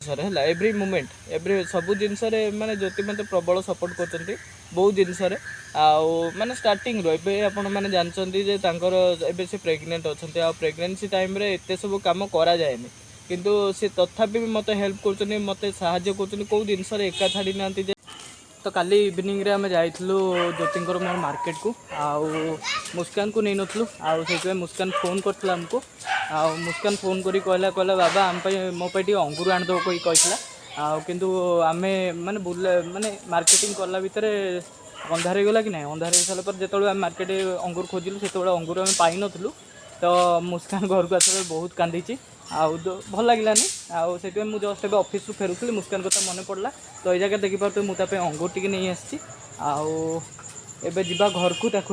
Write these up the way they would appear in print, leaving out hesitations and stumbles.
ହେଲା every moment, every ସବୁ ଜିନିଷରେ ମାନେ ଜ୍ୟୋତି ମୋତେ ପ୍ରବଳ ସପୋର୍ଟ କରୁଛନ୍ତି ବହୁତ ଜିନିଷରେ। ଆଉ ମାନେ ଷ୍ଟାର୍ଟିଂରୁ ଏବେ ଆପଣମାନେ ଜାଣିଛନ୍ତି ଯେ ତାଙ୍କର ଏବେ ସେ ପ୍ରେଗନେଣ୍ଟ ଅଛନ୍ତି, ଆଉ ପ୍ରେଗନେନ୍ସି ଟାଇମ୍ରେ ଏତେ ସବୁ କାମ କରାଯାଏନି, କିନ୍ତୁ ସେ ତଥାପି ବି ମୋତେ ହେଲ୍ପ କରୁଛନ୍ତି, ମୋତେ ସାହାଯ୍ୟ କରୁଛନ୍ତି, କେଉଁ ଜିନିଷରେ ଏକା ଛାଡ଼ି ନାହାନ୍ତି। ଯେ ତ କାଲି ଇଭିନିଂରେ ଆମେ ଯାଇଥିଲୁ ଜ୍ୟୋତିଙ୍କର ମୋର ମାର୍କେଟକୁ, ଆଉ ମୁସ୍କାନକୁ ନେଇନଥିଲୁ। ଆଉ ସେଇଥିପାଇଁ ମୁସ୍କାନ ଫୋନ୍ କରିଥିଲା ଆମକୁ, ଆଉ ମୁସ୍କାନ ଫୋନ୍ କରି କହିଲା ବାବା ଆମ ପାଇଁ, ମୋ ପାଇଁ ଟିକେ ଅଙ୍ଗୁର ଆଣିଦେବ କହି କହିଥିଲା। ଆଉ କିନ୍ତୁ ଆମେ ମାନେ ବୁଲା ମାନେ ମାର୍କେଟିଂ କଲା ଭିତରେ ଅନ୍ଧାର ହେଇଗଲା କି ନାହିଁ, ଅନ୍ଧାର ହେଇସାରିଲା ପରେ ଯେତେବେଳେ ଆମେ ମାର୍କେଟ ଅଙ୍ଗୁର ଖୋଜିଲୁ ସେତେବେଳେ ଅଙ୍ଗୁର ଆମେ ପାଇନଥିଲୁ। ତ ମୁସ୍କାନ ଘରକୁ ଆସିଲା ବେଳେ ବହୁତ କାନ୍ଦିଛି, ଆଉ ଭଲ ଲାଗିଲାନି। ଆଉ ସେଥିପାଇଁ ମୁଁ ଜଷ୍ଟ ଏବେ ଅଫିସରୁ ଫେରୁଥିଲି, ମୁସ୍କାନ କଥା ମନେ ପଡ଼ିଲା। ତ ଏଇ ଜାଗାରେ ଦେଖିପାରୁଥିବେ ମୁଁ ତା ପାଇଁ ଅଙ୍ଗୁର ଟିକେ ନେଇ ଆସିଛି। ଆଉ ଏବେ ଯିବା ଘରକୁ, ତାକୁ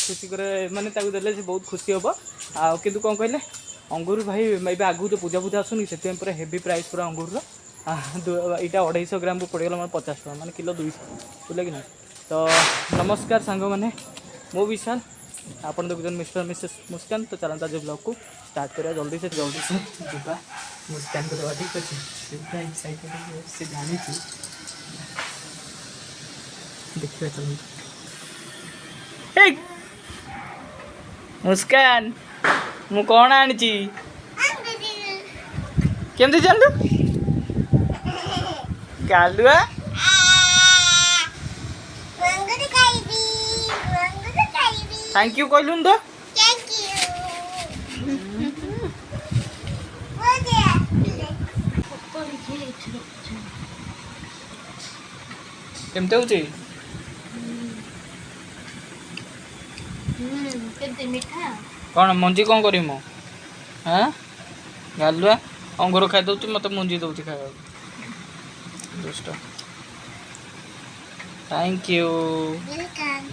ଖୁସି କରେ ମାନେ ତାକୁ ଦେଲେ ସେ ବହୁତ ଖୁସି ହେବ। ଆଉ କିନ୍ତୁ କ'ଣ କହିଲେ, ଅଙ୍ଗୁର ଭାଇ ଏବେ ଆଗକୁ ତ ପୂଜା ଫୂଜା ଆସୁନି, ସେଥିପାଇଁ ପୁରା ହେଭି ପ୍ରାଇସ୍ ପୁରା ଅଙ୍ଗୁରର। ଏଇଟା 250 ଗ୍ରାମକୁ ପଡ଼ିଗଲା ମୋର 50 ଟଙ୍କା, ମାନେ କିଲୋ 200, ବୁଝିଲେ କି ନାହିଁ। ତ ନମସ୍କାର ସାଙ୍ଗମାନେ, ମୁଁ ବିଶାଲ, ଆପଣ ଦେଖୁଛନ୍ତି ମିଷ୍ଟର ମିସେସ୍ ମୁସ୍କାନ। ତ ଚାଲନ୍ତୁ ଆଜି ବ୍ଲଗ୍କୁ ଷ୍ଟାର୍ଟ କରିବା, ଜଲ୍ଦି ସେ ଯିବା ମୁସ୍କାନକୁ ଦେବା, ଠିକ୍ ଅଛି। ସେ ପୁରା ଏକ୍ସାଇଟେଡ଼, ସେ ଜାଣିଛି, ଦେଖିବା ଚାଲନ୍ତୁ। ଏଇ ମୁସ୍କାନ, ମୁଁ କ'ଣ ଆଣିଛି କେମିତି ଜାଣିଲୁ ଗାଲୁଆ? ଅଙ୍ଗୁର ଖାଇବି, ଅଙ୍ଗୁର ଖାଇବି। Thank you କହିଲୁନି ତ? Thank you. ବଢିଆ। ପକୋଡ଼ି ଏଠି ରଖୁଛନ୍ତି। କେମିତି ହେଉଛି? କେତେ ମିଠା। କ'ଣ ମଞ୍ଜି କ'ଣ କରିବି ମୁଁ? ହାଁ ଗାଲୁଆ, ଅଙ୍ଗୁର ଖାଇଦେଉଛି, ମୋତେ ମଞ୍ଜି ଦେଉଛି ଖାଇବାକୁ, ଦୁଷ୍ଟ। Thank you. Welcome.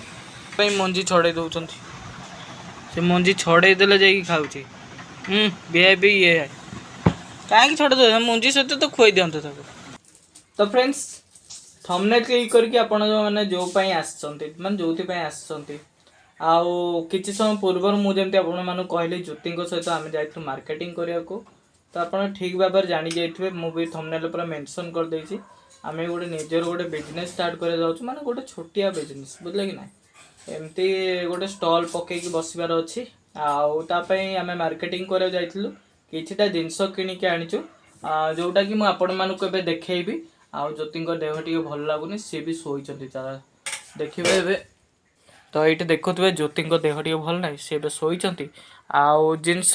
ପାଇଁ ମଞ୍ଜି ଛଡ଼େଇ ଦେଉଛନ୍ତି, ସେ ମଞ୍ଜି ଛଡ଼େଇ ଦେଲେ ଯାଇକି ଖାଉଛି। ହୁଁ ଭିଆଇପି ଇଏ କାହିଁକି ଛଡ଼େଇ ଦେଉଛନ୍ତି ମଞ୍ଜି ସହିତ, ତ ଖୁଆଇ ଦିଅନ୍ତୁ ତାକୁ। ତ ଫ୍ରେଣ୍ଡସ୍, ଥମ୍ବନେଲ୍ କ୍ଲିକ୍ କରିକି ଆପଣ ମାନେ ଯେଉଁ ପାଇଁ ଆସିଛନ୍ତି, ମାନେ ଯେଉଁଥିପାଇଁ ଆସିଛନ୍ତି, ଆଉ କିଛି ସମୟ ପୂର୍ବରୁ ମୁଁ ଯେମିତି ଆପଣମାନଙ୍କୁ କହିଲି ଜ୍ୟୋତିଙ୍କ ସହିତ ଆମେ ଯାଇଥିଲୁ ମାର୍କେଟିଂ କରିବାକୁ, ତ ଆପଣ ଠିକ୍ ଭାବରେ ଜାଣି ଯାଇଥିବେ। ମୁଁ ବି ଥମ୍ବନେଲ୍ ପୁରା ମେନସନ୍ କରିଦେଇଛି। ଆମେ ଗୋଟେ ନିଜର ଗୋଟେ ବିଜନେସ୍ ଷ୍ଟାର୍ଟ କରିବାକୁ ଯାଉଛୁ, ମାନେ ଗୋଟେ ଛୋଟିଆ ବିଜନେସ୍, ବୁଝିଲେ କି ନାହିଁ, ଏମିତି ଗୋଟେ ଷ୍ଟଲ୍ ପକେଇକି ବସିବାର ଅଛି। ଆଉ ତା ପାଇଁ ଆମେ ମାର୍କେଟିଂ କରିବାକୁ ଯାଇଥିଲୁ, କିଛିଟା ଜିନିଷ କିଣିକି ଆଣିଛୁ, ଯେଉଁଟାକି ମୁଁ ଆପଣମାନଙ୍କୁ ଏବେ ଦେଖେଇବି। ଆଉ ଜ୍ୟୋତିଙ୍କ ଦେହ ଟିକେ ଭଲ ଲାଗୁନି, ସିଏ ବି ଶୋଇଛନ୍ତି, ତାର ଦେଖିବେ ଏବେ। ତ ଏଇଠି ଦେଖୁଥିବେ ଜ୍ୟୋତିଙ୍କ ଦେହ ଟିକେ ଭଲ ନାହିଁ, ସେ ଏବେ ଶୋଇଛନ୍ତି। ଆଉ ଜିନିଷ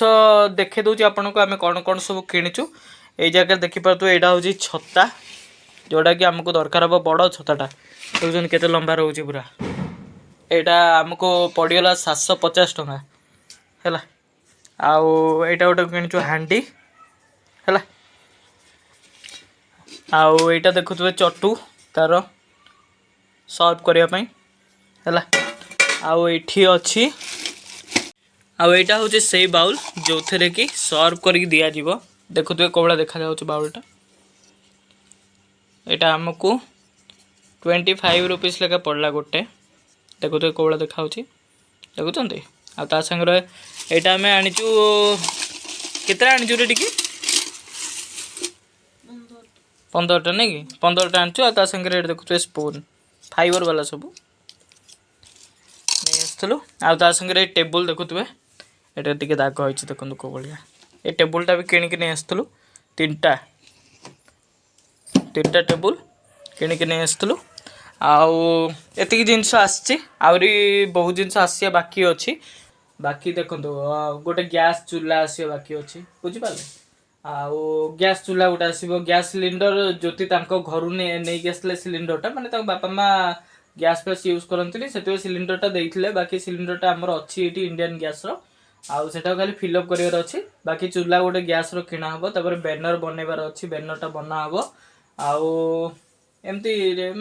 ଦେଖେଇ ଦେଉଛି ଆପଣଙ୍କୁ ଆମେ କ'ଣ କ'ଣ ସବୁ କିଣିଛୁ। ଏଇ ଜାଗାରେ ଦେଖିପାରୁଥିବେ ଏଇଟା ହେଉଛି ଛତା, ଯେଉଁଟାକି ଆମକୁ ଦରକାର ହେବ, ବଡ଼ ଛତାଟା ଦେଖୁଛନ୍ତି କେତେ ଲମ୍ବା ରହୁଛି ପୁରା। ଏଇଟା ଆମକୁ ପଡ଼ିଗଲା 750 ଟଙ୍କା ହେଲା। ଆଉ ଏଇଟା ଗୋଟେ କିଣିଛୁ ହାଣ୍ଡି ହେଲା। ଆଉ ଏଇଟା ଦେଖୁଥିବେ ଚଟୁ, ତାର ସର୍ଭ କରିବା ପାଇଁ ହେଲା। ଆଉ ଏଇଠି ଅଛି, ଆଉ ଏଇଟା ହେଉଛି ସେଇ ବାଉଲ୍ ଯେଉଁଥିରେ କି ସର୍ଭ କରିକି ଦିଆଯିବ। ଦେଖୁଥିବେ କୋଉ ଭଳିଆ ଦେଖାଯାଉଛି ବାଉଲ୍ଟା। ଏଇଟା ଆମକୁ 25 ରୁପିସ୍ ଲେଖା ପଡ଼ିଲା ଗୋଟେ। ଦେଖୁଥିବେ କୋଉ ଭଳିଆ ଦେଖାଯାଉଛି, ଦେଖୁଛନ୍ତି। ଆଉ ତା ସାଙ୍ଗରେ ଏଇଟା ଆମେ ଆଣିଛୁ, କେତେଟା ଆଣିଛୁ ରେ ଟିକେ? 15ଟା ନାଇଁ କି? 15ଟା ଆଣିଛୁ। ଆଉ ତା ସାଙ୍ଗରେ ଏଇଟା ଦେଖୁଥିବେ ସ୍ପୁନ୍, ଫାଇବର ବାଲା ସବୁ ନେଇ ଆସିଥିଲୁ। ଆଉ ତା ସାଙ୍ଗରେ ଏଇ ଟେବୁଲ୍ ଦେଖୁଥିବେ, ଏଇଟା ଟିକେ ଦାଗ ହେଇଛି, ଦେଖନ୍ତୁ କୋଉ ଭଳିଆ। ଏ ଟେବୁଲ୍ଟା ବି କିଣିକି ନେଇ ଆସିଥିଲୁ, ତିନିଟା ତିନିଟା ଟେବୁଲ୍ କିଣିକି ନେଇ ଆସିଥିଲୁ। ଆଉ ଏତିକି ଜିନିଷ ଆସିଛି, ଆହୁରି ବହୁତ ଜିନିଷ ଆସିବା ବାକି ଅଛି। ବାକି ଦେଖନ୍ତୁ, ଗୋଟେ ଗ୍ୟାସ୍ ଚୁଲା ଆସିବା ବାକି ଅଛି, ବୁଝିପାରିଲେ। ଆଉ ଗ୍ୟାସ୍ ଚୁଲା ଗୋଟେ ଆସିବ, ଗ୍ୟାସ୍ ସିଲିଣ୍ଡର ଜ୍ୟୋତି ତାଙ୍କ ଘରୁ ନେଇକି ଆସିଥିଲେ ସିଲିଣ୍ଡରଟା, ମାନେ ତାଙ୍କ ବାପା ମା ଗ୍ୟାସ୍ ଫ୍ୟାସ୍ ୟୁଜ୍ କରନ୍ତିନି, ସେଥିପାଇଁ ସିଲିଣ୍ଡରଟା ଦେଇଥିଲେ। ବାକି ସିଲିଣ୍ଡରଟା ଆମର ଅଛି ଏଇଠି ଇଣ୍ଡିଆନ୍ ଗ୍ୟାସ୍ର, ଆଉ ସେଟାକୁ ଖାଲି ଫିଲ୍ଅପ୍ କରିବାର ଅଛି। ବାକି ଚୁଲା ଗୋଟେ ଗ୍ୟାସ୍ର କିଣା ହବ, ତାପରେ ବ୍ୟାନର ବନେଇବାର ଅଛି, ବ୍ୟାନରଟା ବନା ହବ। ଆଉ ଏମିତି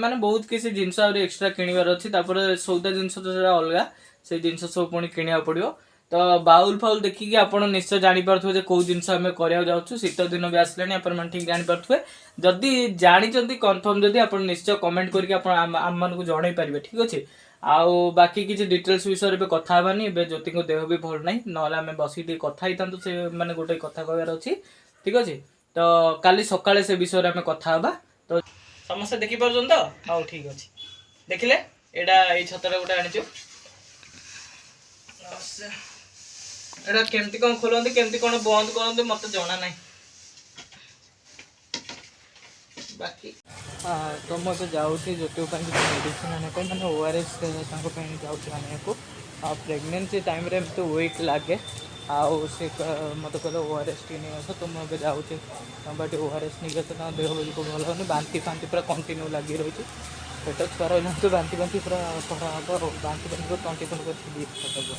ମାନେ ବହୁତ କିଛି ଜିନିଷ ଆହୁରି ଏକ୍ସଟ୍ରା କିଣିବାର ଅଛି। ତାପରେ ସଉଦା ଜିନିଷ ତ ସେଟା ଅଲଗା, ସେଇ ଜିନିଷ ସବୁ ପୁଣି କିଣିବାକୁ ପଡ଼ିବ। ତ ବାଉଲ ଫାଉଲ ଦେଖିକି ଆପଣ ନିଶ୍ଚୟ ଜାଣିପାରୁଥିବେ ଯେ କୋଉ ଜିନିଷ ଆମେ କରିବାକୁ ଯାଉଛୁ। ଶୀତ ଦିନ ବି ଆସିଲାଣି, ଆପଣମାନେ ଠିକ୍ ଜାଣିପାରୁଥିବେ। ଯଦି ଜାଣିଛନ୍ତି କନଫର୍ମ ଯଦି, ଆପଣ ନିଶ୍ଚୟ କମେଣ୍ଟ କରିକି ଆପଣ ଆମମାନଙ୍କୁ ଜଣେଇ ପାରିବେ, ଠିକ୍ ଅଛି। ଆଉ ବାକି କିଛି ଡିଟେଲ୍ସ ବିଷୟରେ ଏବେ କଥା ହେବାନି, ଏବେ ଜ୍ୟୋତିଙ୍କ ଦେହ ବି ଭଲ ନାହିଁ, ନହେଲେ ଆମେ ବସିକି ଟିକେ କଥା ହେଇଥାନ୍ତୁ। ସେ ମାନେ ଗୋଟେ କଥା କହିବାର ଅଛି, ଠିକ୍ ଅଛି। ତ କାଲି ସକାଳେ ସେ ବିଷୟରେ ଆମେ କଥା ହେବା। ତ ସମସ୍ତେ ଦେଖିପାରୁଛନ୍ତି ତ? ହଉ, ଠିକ୍ ଅଛି। ଦେଖିଲେ, ଏଇଟା ଏଇ ଛତାଟା ଗୋଟେ ଆଣିଛୁ। ଏଇଟା କେମିତି କ'ଣ ଖୋଲନ୍ତି, କେମିତି କ'ଣ ବନ୍ଦ କରନ୍ତି, ମୋତେ ଜଣା ନାହିଁ। ବାକି ତ ମୁଁ ଏବେ ଯାଉଛି ଜ୍ୟୋତିଙ୍କ ପାଇଁ କିଛି ମେଡ଼ିସିନ୍ ଆଣିବା ପାଇଁ, ମାନେ ORS ତାଙ୍କ ପାଇଁ ଯାଉଛି ଆଣିବାକୁ। ଆଉ ପ୍ରେଗନେନ୍ସି ଟାଇମ୍ରେ ଏମିତି ୱିକ୍ ଲାଗେ, ଆଉ ସେ ମୋତେ କହିଲେ ORS ଟିକେ ନେଇ ଆସ। ତ ମୁଁ ଏବେ ଯାଉଛି ତାଙ୍କ ପାଇଁ ଟିକେ ORS ନେଇକି ଆସ। ତାଙ୍କ ଦେହ ବିଲକୁଲ ଭଲ ହେଉନି, ବାନ୍ତି ଫାନ୍ତି ପୁରା କଣ୍ଟିନ୍ୟୁ ଲାଗି ରହିଛି। ପେଟ ଛୁଆ ରହିଲା ତ ବାନ୍ତି ବାନ୍ତି ପୁରା କରା ହେବ, ଆଉ ବାନ୍ତି ବାନ୍ତି ପୁରା ତଣ୍ଟି ଫଣ୍ଟି ପୁରା ଛିଡ଼ି ହେବ।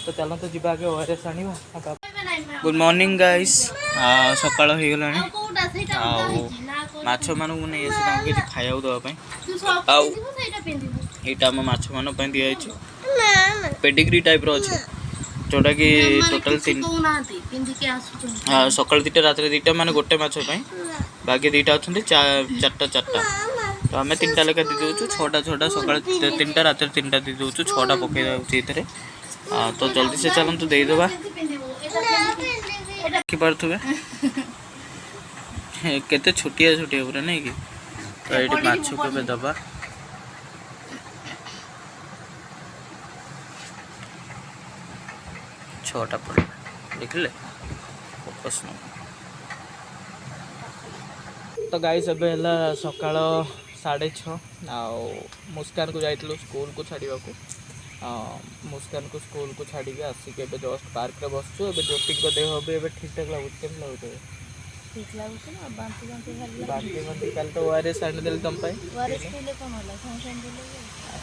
ତ ଚାଲନ୍ତୁ ଯିବା, ଆଗେ ORS ଆଣିବା। Good morning guys, ସକାଳ ହେଇଗଲାଣି। ଆଉ କୋଉଟା ସେଇଟା? ଆଉ ଓଦା ହେଇଛି ନା କଣ? ମାଛମାନଙ୍କୁ ନେଇ ଆସି ତାଙ୍କୁ କିଛି ଖାଇବାକୁ ଦେବା ପାଇଁ। ତୁ ସକ୍ସ ଆଉ ପିନ୍ଧିବୁ, ସେଇଟା ପିନ୍ଧିବୁ। ଏଇଟା ଆମ ମାଛମାନଙ୍କ ପାଇଁ ଦିଆଯାଇଛି, ପେଡିଗ୍ରି ଟାଇପ୍ର ଅଛି, ଯେଉଁଟାକି ମାନେ ଟୋଟାଲ୍ କିଛି ତିନି କହୁନାହାନ୍ତି, ପିନ୍ଧିକି ଆସୁଛନ୍ତି। ସକାଳେ 2ଟା, ରାତିରେ 2ଟା, ମାନେ ଗୋଟେ ମାଛ ପାଇଁ। ବାକି 2ଟା ଅଛନ୍ତି, ଚାରିଟା ଚାରିଟା। ତ ଆମେ 3ଟା ଲେଖା ଦେଇ ଦେଉଛୁ, 6ଟା 6ଟା। ସକାଳେ 3ଟା, ରାତିରେ 3ଟା ଦେଇ ଦେଉଛୁ, 6ଟା ପକାଇ ଦେଉଛି ଏଥିରେ। ତ ଜଲ୍ଦି ସେ ଚାଲନ୍ତୁ ଦେଇଦେବା। କେମିତି ପିନ୍ଧିବୁ ଏଇଟା? ପିନ୍ଧିକି ଏଇଟା। ଦେଖିପାରୁଥିବେ କେତେ ଛୋଟିଆ ଛୋଟିଆ ପୁରା, ନାଇଁ କି? ତ ଏଇଠି ମାଛକୁ ଏବେ ଦବା। 6ଟା ପଡ଼ିଲା, ଦେଖିଲେ? ଫୋକସ୍। ତ ଗାଇସ୍, ଏବେ ହେଲା ସକାଳ 6:30, ଆଉ ମୁସ୍କାନକୁ ଯାଇଥିଲୁ ସ୍କୁଲକୁ ଛାଡ଼ିବାକୁ। ମୁସ୍କାନକୁ ସ୍କୁଲକୁ ଛାଡ଼ିକି ଆସିକି ଏବେ ଜଷ୍ଟ ପାର୍କରେ ବସିଛୁ। ଏବେ ଜ୍ୟୋତିଙ୍କ ଦେହ ବି ଏବେ ଠିକ୍ ଠାକ୍ ଲାଗୁଛି। କେମିତି ଲାଗୁଛି ଏବେ? ଠିକ୍ ଲାଗୁଛି ନା, ବାନ୍ତି ବାନ୍ତି ଖାଲି। ବାନ୍ତି ବାନ୍ତି କାଲି ତ ORS ଆଣିଦେଲି ତମ ପାଇଁ। ORS ପିଇଲେ କ'ଣ ହେଲା? ସାଙ୍ଗେ ସାଙ୍ଗେ ଦେଲେ।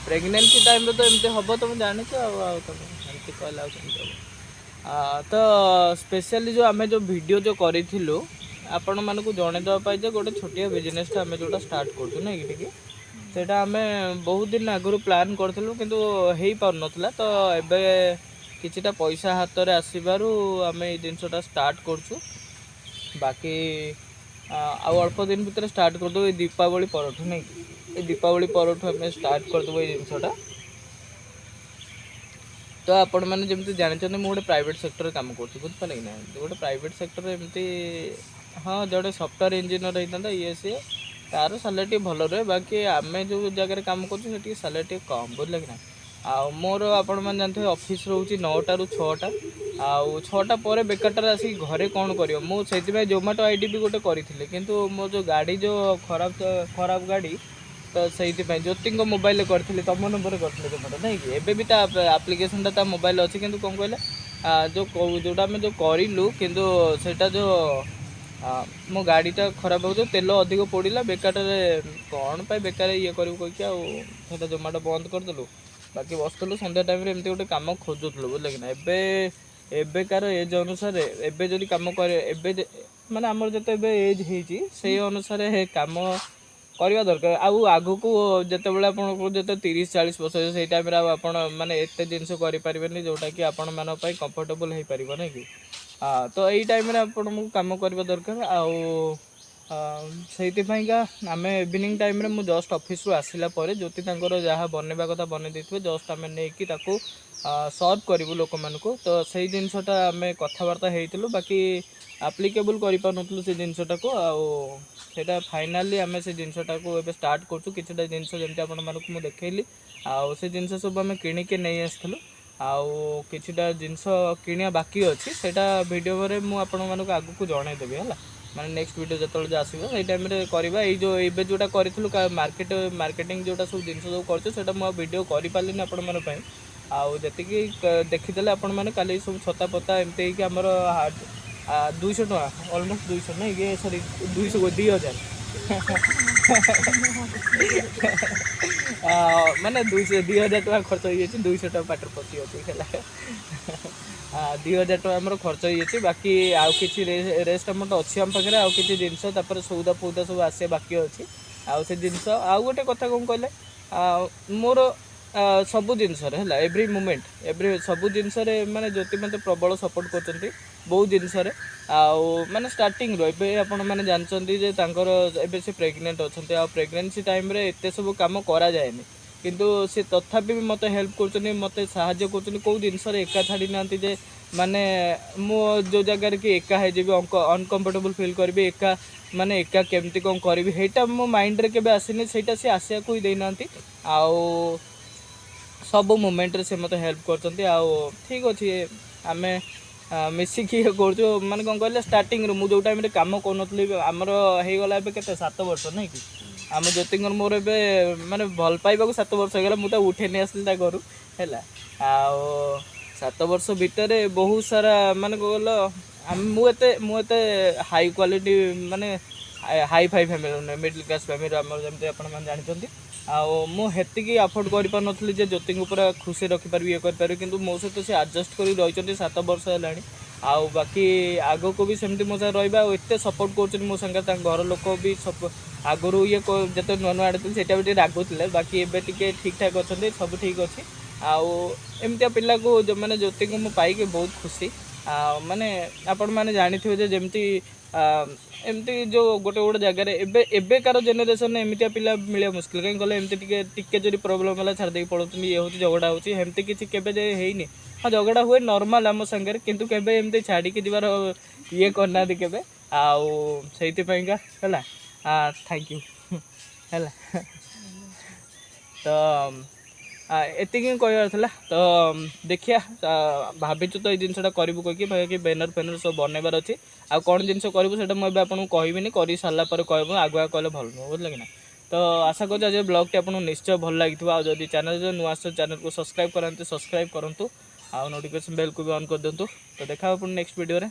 ପ୍ରେଗନେନ୍ସି ଟାଇମ୍ରେ ତ ଏମିତି ହେବ, ତମେ ଜାଣିଛ। ଆଉ ତମେ ଏମିତି କହିଲେ ଆଉ କେମିତି ହେବ? ତ ସ୍ପେଶିଆଲି ଯେଉଁ ଆମେ ଯେଉଁ ଭିଡ଼ିଓ ଯେଉଁ କରିଥିଲୁ ଆପଣମାନଙ୍କୁ ଜଣେଇଦେବା ପାଇଁ ଯେ ଗୋଟେ ଛୋଟିଆ ବିଜନେସଟା ଆମେ ଯେଉଁଟା ଷ୍ଟାର୍ଟ କରୁଛୁ, ନାଇଁ କି ଟିକେ, ସେଇଟା ଆମେ ବହୁତ ଦିନ ଆଗରୁ ପ୍ଲାନ୍ କରିଥିଲୁ, କିନ୍ତୁ ହେଇପାରୁନଥିଲା। ତ ଏବେ କିଛିଟା ପଇସା ହାତରେ ଆସିବାରୁ ଆମେ ଏଇ ଜିନିଷଟା ଷ୍ଟାର୍ଟ କରୁଛୁ। ବାକି ଆଉ ଅଳ୍ପ ଦିନ ଭିତରେ ଷ୍ଟାର୍ଟ କରିଦେବୁ, ଏଇ ଦୀପାବଳି ପରଠୁ, ନାଇଁ କି? ଏଇ ଦୀପାବଳି ପରଠୁ ଆମେ ଷ୍ଟାର୍ଟ କରିଦେବୁ ଏଇ ଜିନିଷଟା। ତ ଆପଣମାନେ ଯେମିତି ଜାଣିଛନ୍ତି, ମୁଁ ଗୋଟେ ପ୍ରାଇଭେଟ୍ ସେକ୍ଟରରେ କାମ କରୁଛି, ବୁଝିପାରିଲେ କି ନାହିଁ? ଗୋଟେ ପ୍ରାଇଭେଟ୍ ସେକ୍ଟରରେ ଏମିତି ହଁ, ଜଣେ ସଫ୍ଟୱେର୍ ଇଞ୍ଜିନିୟର ହେଇଥାନ୍ତା, ଇଏ ସିଏ, ତାର ସାଲାରୀ ଟିକେ ଭଲ ରୁହେ। ବାକି ଆମେ ଯେଉଁ ଜାଗାରେ କାମ କରୁଛୁ, ସେଠି ଟିକେ ସାଲାରୀ ଟିକେ କମ୍, ବୁଝିଲେ କି ନାହିଁ? ଆଉ ମୋର ଆପଣମାନେ ଜାଣିଥିବେ ଅଫିସ୍ ରହୁଛି 9ଟାରୁ 6ଟା, ଆଉ 6ଟା ପରେ ବେକାରଟାରେ ଆସିକି ଘରେ କ'ଣ କରିବ? ମୁଁ ସେଇଥିପାଇଁ ଜୋମାଟୋ ID ବି ଗୋଟେ କରିଥିଲି, କିନ୍ତୁ ମୋ ଯେଉଁ ଗାଡ଼ି ଯେଉଁ ଖରାପ ଖରାପ ଗାଡ଼ି, ତ ସେଇଥିପାଇଁ ଜ୍ୟୋତିଙ୍କ ମୋବାଇଲରେ କରିଥିଲି, ତମ ନମ୍ବରରେ କରିଥିଲି ଜୋମାଟୋ, ନାଇଁ କି? ଏବେ ବି ତା ଆପ୍ଲିକେସନଟା ତା ମୋବାଇଲରେ ଅଛି, କିନ୍ତୁ କ'ଣ କହିଲେ, ଯେଉଁ ଯେଉଁଟା ଆମେ ଯେଉଁ କରିଲୁ, କିନ୍ତୁ ସେଇଟା ଯେଉଁ ମୋ ଗାଡ଼ିଟା ଖରାପ ହେଉଛି, ତେଲ ଅଧିକ ପଡ଼ିଲା, ବେକାରଟାରେ କ'ଣ ପାଇଁ ବେକାର ଇଏ କରିବୁ କହିକି ଆଉ ସେଇଟା ଜୋମାଟୋ ବନ୍ଦ କରିଦେଲୁ। ବାକି ବସିଥିଲୁ ସନ୍ଧ୍ୟା ଟାଇମ୍ରେ, ଏମିତି ଗୋଟେ କାମ ଖୋଜୁଥିଲୁ, ବୁଝିଲେ କି ନା? ଏବେ ଏବେକାର ଏଜ୍ ଅନୁସାରେ ଏବେ ଯଦି କାମ କରେ, ଏବେ ମାନେ ଆମର ଯେତେ ଏବେ ଏଜ୍ ହେଇଛି, ସେଇ ଅନୁସାରେ କାମ କରିବା ଦରକାର। ଆଉ ଆଗକୁ ଯେତେବେଳେ ଆପଣଙ୍କୁ ଯେତେ 30-40 ବର୍ଷ ହେଇଯିବ, ସେଇ ଟାଇମ୍ରେ ଆଉ ଆପଣ ମାନେ ଏତେ ଜିନିଷ କରିପାରିବେନି ଯେଉଁଟାକି ଆପଣମାନଙ୍କ ପାଇଁ କମ୍ଫର୍ଟେବଲ୍ ହେଇପାରିବ, ନାଇଁ କି? ତ ଏଇ ଟାଇମ୍ରେ ଆପଣଙ୍କୁ କାମ କରିବା ଦରକାର। ଆଉ ସେଇଥିପାଇଁକା ଆମେ ଇଭିନିଂ ଟାଇମ୍ରେ, ମୁଁ ଜଷ୍ଟ ଅଫିସରୁ ଆସିଲା ପରେ ଜ୍ୟୋତି ତାଙ୍କର ଯାହା ବନେଇବା କଥା ବନେଇ ଦେଇଥିବେ, ଜଷ୍ଟ ଆମେ ନେଇକି ତାକୁ ସର୍ଭ କରିବୁ ଲୋକମାନଙ୍କୁ। ତ ସେଇ ଜିନିଷଟା ଆମେ କଥାବାର୍ତ୍ତା ହେଇଥିଲୁ, ବାକି ଆପ୍ଲିକେବୁଲ୍ କରିପାରୁନଥିଲୁ ସେ ଜିନିଷଟାକୁ। ଆଉ ସେଇଟା ଫାଇନାଲି ଆମେ ସେ ଜିନିଷଟାକୁ ଏବେ ଷ୍ଟାର୍ଟ କରୁଛୁ। କିଛିଟା ଜିନିଷ ଯେମିତି ଆପଣମାନଙ୍କୁ ମୁଁ ଦେଖେଇଲି, ଆଉ ସେ ଜିନିଷ ସବୁ ଆମେ କିଣିକି ନେଇ ଆସିଥିଲୁ, ଆଉ କିଛିଟା ଜିନିଷ କିଣିବା ବାକି ଅଛି। ସେଇଟା ଭିଡ଼ିଓରେ ମୁଁ ଆପଣମାନଙ୍କୁ ଆଗକୁ ଜଣେଇଦେବି, ହେଲା? ମାନେ ନେକ୍ସଟ ଭିଡ଼ିଓ ଯେତେବେଳେ ଯେଉଁ ଆସିବ, ସେଇ ଟାଇମ୍ରେ କରିବା। ଏଇ ଯେଉଁ ଏବେ ଯେଉଁଟା କରିଥିଲୁ ମାର୍କେଟିଂ ଯେଉଁଟା ସବୁ ଜିନିଷ ସବୁ କରୁଛୁ, ସେଇଟା ମୁଁ ଆଉ ଭିଡ଼ିଓ କରିପାରିଲିନି ଆପଣମାନଙ୍କ ପାଇଁ। ଆଉ ଯେତିକି ଦେଖିଦେଲେ ଆପଣମାନେ କାଲି, ସବୁ ଛତା ପତା ଏମିତି ହେଇକି ଆମର 200 ଟଙ୍କା, ଅଲମୋଷ୍ଟ 200, ନାଇଁ କି? ସରି, 200, 2000, ମାନେ 200, 2000 ଟଙ୍କା ଖର୍ଚ୍ଚ ହେଇଯାଇଛି। 200 ଟଙ୍କା ପାଟିରେ ପଶି ଅଛି ହେଲା। 2000 ଟଙ୍କା ଆମର ଖର୍ଚ୍ଚ ହେଇଯାଇଛି। ବାକି ଆଉ କିଛି ରେଷ୍ଟ ଆମାଉଣ୍ଟ ଅଛି ଆମ ପାଖରେ, ଆଉ କିଛି ଜିନିଷ ତାପରେ ସଉଦା ଫଉଦା ସବୁ ଆସିବା ବାକି ଅଛି। ଆଉ ସେ ଜିନିଷ, ଆଉ ଗୋଟେ କଥା କ'ଣ କହିଲେ, ମୋର ସବୁ ଜିନିଷରେ ହେଲା, ଏଭ୍ରି ମୁମେଣ୍ଟ, ଏଭ୍ରି ସବୁ ଜିନିଷରେ ମାନେ ଜ୍ୟୋତି ମୋତେ ପ୍ରବଳ ସପୋର୍ଟ କରୁଛନ୍ତି ବହୁତ ଜିନିଷରେ। ଆଉ ମାନେ ଷ୍ଟାର୍ଟିଂରୁ ଏବେ ଆପଣମାନେ ଜାଣିଛନ୍ତି ଯେ ତାଙ୍କର ଏବେ ସେ ପ୍ରେଗନେଣ୍ଟ ଅଛନ୍ତି, ଆଉ ପ୍ରେଗନେନ୍ସି ଟାଇମ୍ରେ ଏତେ ସବୁ କାମ କରାଯାଏନି, କିନ୍ତୁ ସେ ତଥାପି ବି ମୋତେ ହେଲ୍ପ କରୁଛନ୍ତି, ମୋତେ ସାହାଯ୍ୟ କରୁଛନ୍ତି। କେଉଁ ଜିନିଷରେ ଏକା ଛାଡ଼ି ନାହାନ୍ତି ଯେ ମାନେ ମୁଁ ଯେଉଁ ଜାଗାରେ କି ଏକା ହେଇଯିବି, ଅନକମ୍ଫର୍ଟେବୁଲ୍ ଫିଲ୍ କରିବି, ଏକା ମାନେ ଏକା କେମିତି କ'ଣ କରିବି, ସେଇଟା ମୋ ମାଇଣ୍ଡରେ କେବେ ଆସିନି। ସେଇଟା ସେ ଆସିବାକୁ ହିଁ ଦେଇନାହାନ୍ତି। ଆଉ ସବୁ ମୁମେଣ୍ଟରେ ସେ ମୋତେ ହେଲ୍ପ କରିଛନ୍ତି। ଆଉ ଠିକ୍ ଅଛି, ଆମେ ମିଶିକି ଇଏ କରୁଛୁ। ମାନେ କ'ଣ କହିଲେ, ଷ୍ଟାର୍ଟିଂରୁ ମୁଁ ଯେଉଁ ଟାଇମ୍ରେ କାମ କରୁନଥିଲି, ଆମର ହେଇଗଲା ଏବେ କେତେ, 7 ବର୍ଷ ନାଇଁ କି? ଆମ ଜ୍ୟୋତିଙ୍କର ମୋର ଏବେ ମାନେ ଭଲ ପାଇବାକୁ 7 ବର୍ଷ ହେଇଗଲା। ମୁଁ ତାକୁ ଉଠେଇ ନେଇ ଆସିଲି ତା ଘରୁ, ହେଲା। ଆଉ 7 ବର୍ଷ ଭିତରେ ବହୁତ ସାରା, ମାନେ କ'ଣ କହିଲ, ଆମେ ମୁଁ ଏତେ ହାଇ କ୍ୱାଲିଟି, ମାନେ ହାଇ ଫାଇ ଫ୍ୟାମିଲି ନୁହେଁ, ମିଡ଼ିଲ୍ କ୍ଲାସ୍ ଫ୍ୟାମିଲିର ଆମର, ଯେମିତି ଆପଣମାନେ ଜାଣିଛନ୍ତି। ଆଉ ମୁଁ ହେତିକି ଆଫୋର୍ଡ଼ କରିପାରୁନଥିଲି ଯେ ଜ୍ୟୋତିଙ୍କୁ ପୁରା ଖୁସି ରଖିପାରିବି, ଇଏ କରିପାରିବି। କିନ୍ତୁ ମୋ ସହିତ ସେ ଆଡ଼ଜଷ୍ଟ କରି ରହିଛନ୍ତି, 7 ବର୍ଷ ହେଲାଣି। ଆଉ ବାକି ଆଗକୁ ବି ସେମିତି ମୋ ସାଙ୍ଗରେ ରହିବେ। ଆଉ ଏତେ ସପୋର୍ଟ କରୁଛନ୍ତି ମୋ ସାଙ୍ଗରେ। ତାଙ୍କ ଘର ଲୋକ ବି ସପ ଆଗରୁ ଇଏ ଯେତେବେଳେ ନୂଆ ନୂଆ ଆଣିଥିଲି, ସେଇଟା ବି ଟିକେ ରାଗୁଥିଲେ। ବାକି ଏବେ ଟିକେ ଠିକ୍ ଠାକ୍ ଅଛନ୍ତି, ସବୁ ଠିକ୍ ଅଛି। ଆଉ ଏମିତିଆ ପିଲାକୁ, ମାନେ ଜ୍ୟୋତିଙ୍କୁ ମୁଁ ପାଇକି ବହୁତ ଖୁସି। ଆଉ ମାନେ ଆପଣମାନେ ଜାଣିଥିବେ ଯେ ଯେମିତି ଏମିତି ଯେଉଁ ଗୋଟେ ଗୋଟେ ଜାଗାରେ ଏବେ ଏବେକାର ଜେନେରେସନରେ ଏମିତିଆ ପିଲା ମିଳିବା ମୁସ୍କିଲ। କାହିଁକି କହିଲେ, ଏମିତି ଟିକେ ଟିକେ ଯଦି ପ୍ରୋବ୍ଲେମ୍ ହେଲା, ଛାଡ଼ି ଦେଇକି ପଳାଉଛନ୍ତି, ଇଏ ହେଉଛି, ଝଗଡ଼ା ହେଉଛି। ଏମିତି କିଛି କେବେ ଯେ ହେଇନି। ହଁ, ଝଗଡ଼ା ହୁଏ ନର୍ମାଲ୍ ଆମ ସାଙ୍ଗରେ, କିନ୍ତୁ କେବେ ଏମିତି ଛାଡ଼ିକି ଯିବାର ଇଏ କରିନାହାନ୍ତି କେବେ। ଆଉ ସେଇଥିପାଇଁକା ହେଲା, thank you. ହେଲା ତ, ଏତିକି ହିଁ କହିବାର ଥିଲା। ତ ଦେଖିବା, ଭାବିଛୁ ତ ଏଇ ଜିନିଷଟା କରିବୁ କହିକି। ବାକି ବ୍ୟାନର୍ ଫ୍ୟାନର୍ ସବୁ ବନେଇବାର ଅଛି। ଆଉ କ'ଣ ଜିନିଷ କରିବୁ, ସେଇଟା ମୁଁ ଏବେ ଆପଣଙ୍କୁ କହିବିନି, କରି ସାରିଲା ପରେ କହିବୁ। ଆଗୁଆ କହିଲେ ଭଲ ନୁହଁ, ବୁଝିଲେ କି ନା? ତ ଆଶା କରୁଛି ଆଜି ବ୍ଲଗ୍ଟି ଆପଣଙ୍କୁ ନିଶ୍ଚୟ ଭଲ ଲାଗିଥିବ। ଆଉ ଯଦି ଚ୍ୟାନେଲ୍ ଯଦି ନୂଆ ଆସୁଛି, ଚ୍ୟାନେଲ୍କୁ ସବସ୍କ୍ରାଇବ୍ କରନ୍ତୁ, ସବସ୍କ୍ରାଇବ୍ କରନ୍ତୁ ଆଉ ନୋଟିଫିକେସନ୍ ବେଲ୍କୁ ବି ଅନ୍ କରିଦିଅନ୍ତୁ। ତ ଦେଖା ହେବ ପୁଣି ନେକ୍ସଟ ଭିଡ଼ିଓରେ।